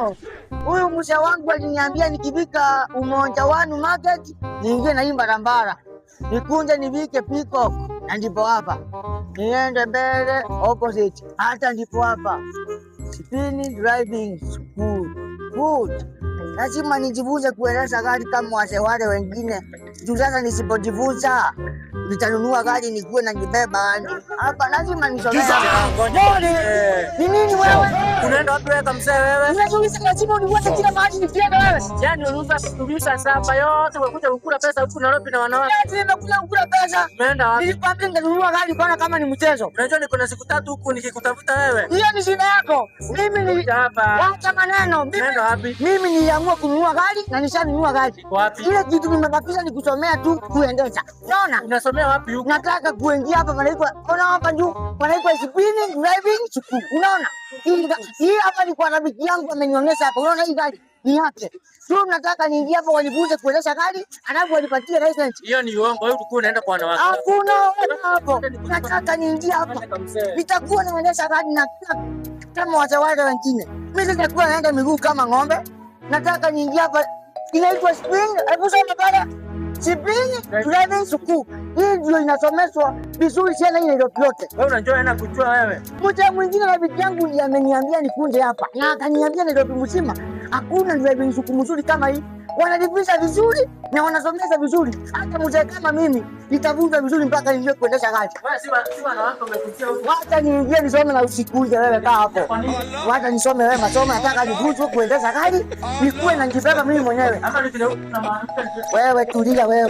Oh, huyu mzee wangu aliniambia nikifika Umoja Wanu Market niingie na hii barabara nikunje nivike Peacock, na ndipo hapa niende mbele opposite, hata ndipo hapa Spini Driving School. Good. Lazima nijifunze kuendesha gari kama wase wale wengine. Juu sasa nisipojifunza nitanunua gari nikuwe najibeba hapa, lazima nisomee. Ni nini wewe? Unaenda wapi wewe kamsee wewe? Unajiuliza lazima unifuate kila mahali nikienda wewe. Yaani uliuza uliuza shamba yote umekuja kukula pesa huku Nairobi na wanawake. Ati nimekuja kukula pesa. Umeenda wapi? Nilikwambia nitanunua gari kwana kama ni mchezo. Unajua niko na siku 3 huku nikikutafuta wewe. Hiyo ni shida yako. Mimi ni Kuja hapa. Wacha maneno. Mimi Unaenda wapi? mimi niliamua kununua gari na nishanunua gari. Wapi? Ile kitu nimebakisha ni kusomea tu kuendesha. Unaona? Unasomea wapi huku? Nataka kuingia hapa panaitwa, ona hapa juu panaitwa Spinning Driving School. Unaona? Hii hapa ni kwa rafiki yangu amenionyesha hapa. Unaona hii gari ni yake. Sio, nataka niingie hapa wanifunze kuendesha gari, alafu wanipatie license. Hiyo ni uongo. Wewe ulikuwa unaenda kwa wanawake. Hakuna hapo. Nataka niingie hapa. Nitakuwa naendesha gari na kama watu wengine. Mimi sitakuwa naenda miguu kama ng'ombe. Nataka niingie hapa. Inaitwa Spring, hebu soma pale. Spring Driving School. Hii ndio inasomeshwa vizuri sana hii Nairobi yote. Wewe unajua naenda kujua wewe. Mtu mwingine rafiki yangu ndiye ameniambia nikunje hapa. Na akaniambia Nairobi mzima hakuna driving school mzuri kama hii. Wanalipisha vizuri na wanasomesha vizuri. Hata mzee kama mimi nitafunza vizuri mpaka nijue kuendesha gari. Wewe si wanawake umekujia huku. Wacha niingie nisome na usikuje wewe, kaa hapo. Kwa nini? Wacha nisome wewe masomo, nataka nifunzwe kuendesha gari, nikuwe najibeba mimi mwenyewe. Ama ni vile huku na maana. Wewe tulia wewe.